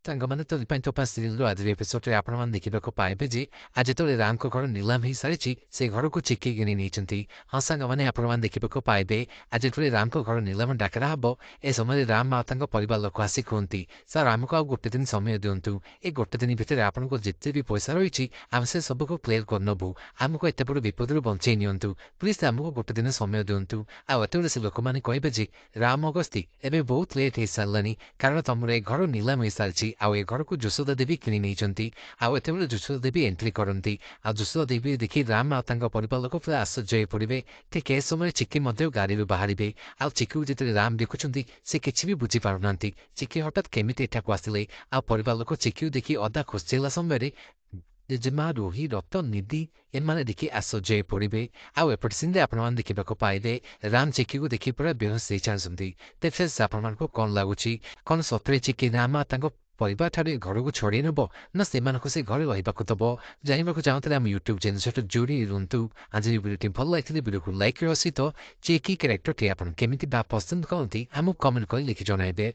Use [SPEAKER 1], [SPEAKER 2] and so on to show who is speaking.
[SPEAKER 1] ସାଙ୍ଗମାନେ, ତ ପାଇଁ ତୋଫାନ ସିରିଏଲର ଆଜିର ଏପିସୋଡରେ ଆପଣମାନେ ଦେଖିବାକୁ ପାଇବେ ଯେ ଆଜି ଯେତେବେଳେ ରାମଙ୍କ ଘର ନିଲାମ ହେଇସାରିଛି, ସେ ଘରକୁ ଚିକି କିଣି ନେଇଛନ୍ତି। ହଁ ସାଙ୍ଗମାନେ, ଆପଣମାନେ ଦେଖିବାକୁ ପାଇବେ, ଆଜି ଯେତେବେଳେ ରାମଙ୍କ ଘର ନିଲାମ ଡାକରା ହବ, ଏ ସମୟରେ ରାମ ଆଉ ତାଙ୍କ ପରିବାର ଲୋକ ଆସି କୁହନ୍ତି, "ସାର୍, ଆମକୁ ଆଉ ଗୋଟେ ଦିନ ସମୟ ଦିଅନ୍ତୁ। ଏ ଗୋଟେ ଦିନ ଭିତରେ ଆପଣଙ୍କୁ ଯେତେ ବି ପଇସା ରହିଛି, ଆମେ ସେ ସବୁକୁ କ୍ଲିୟର କରିନେବୁ। ଆମକୁ ଏତେ ବଡ଼ ବିପଦରୁ ବଞ୍ଚେଇ ନିଅନ୍ତୁ। ପ୍ଲିଜ୍, ଆମକୁ ଗୋଟେ ଦିନ ସମୟ ଦିଅନ୍ତୁ।" ଆଉ ଏତେବେଳେ ସେ ଲୋକମାନେ କହିବେ ଯେ ରାମ, ଅଗସ୍ତି, ଏବେ ବହୁତ ଲେଟ୍ ହେଇସାରିଲାଣି, କାରଣ ତମର ଏ ଘର ନିଲାମ ହେଇସାରିଛି ଆଉ ଏ ଘରକୁ ଯଶୋଦା ଦେବୀ କିଣି ନେଇଛନ୍ତି। ଆଉ ଏତେବେଳେ ଯଶୋଦା ଦେବୀ ଏଣ୍ଟ୍ରି କରନ୍ତି ଆଉ ଯଶୋଦା ଦେବୀ ଦେଖି ରାମ ଆଉ ତାଙ୍କ ପରିବାର ଲୋକ ପୁରା ଆଶ୍ଚର୍ଯ୍ୟ ହେଇ ପଡ଼ିବେ। ଠିକ୍ ଏ ସମୟରେ ଚିକି ମଧ୍ୟ ଗାଡ଼ିରୁ ବାହାରିବେ ଆଉ ଚିକିକୁ ଯେତେବେଳେ ରାମ ଦେଖୁଛନ୍ତି, ସେ କିଛି ବି ବୁଝିପାରୁନାହାନ୍ତି, ଚିକି ହଠାତ୍ କେମିତି ଏଠାକୁ ଆସିଲେ। ଆଉ ପରିବାର ଲୋକ ଚିକିକୁ ଦେଖି ଅଧା ଖୁସି ହେଲା ସମୟରେ ଜେଜେମା, ରୋହି, ରତ, ନିଧି ଏମାନେ ଦେଖି ଆଶ୍ଚର୍ଯ୍ୟ ହେଇ ପଡ଼ିବେ। ଆଉ ଏପଟେ ସିନ୍ରେ ଆପଣମାନେ ଦେଖିବାକୁ ପାଇବେ, ରାମ ଚିକିକୁ ଦେଖି ପୁରା ବେହୋସ ହେଇଯାଉଛନ୍ତି। ତେବେ ଆପଣମାନଙ୍କୁ କ'ଣ ଲାଗୁଛି? କ'ଣ ସତରେ ଚିକି ରାମ ଆଉ ତାଙ୍କ ପରିବାର ଠାରୁ ଏ ଘରକୁ ଛଡ଼େଇ ନେବ ନା ସେମାନଙ୍କୁ ସେ ଘରେ ରହିବାକୁ ଦେବ? ଜାଣିବାକୁ ଚାହୁଁଥିଲେ ଆମ ୟୁଟ୍ୟୁବ୍ ଚ୍ୟାନେଲ୍ ସହିତ ଯୋଡ଼ି ରୁହନ୍ତୁ। ଆଜି ଭିଡ଼ିଓଟି ଭଲ ଲାଗିଥିଲେ ଭିଡ଼ିଓକୁ ଲାଇକ୍ କରିବା ସହିତ ଚିକି କ୍ୟାରେକ୍ଟରଟି ଆପଣ କେମିତି ବା ପସନ୍ଦ କରନ୍ତି, ଆମକୁ କମେଣ୍ଟ କରି ଲେଖି ଜଣାଇବେ।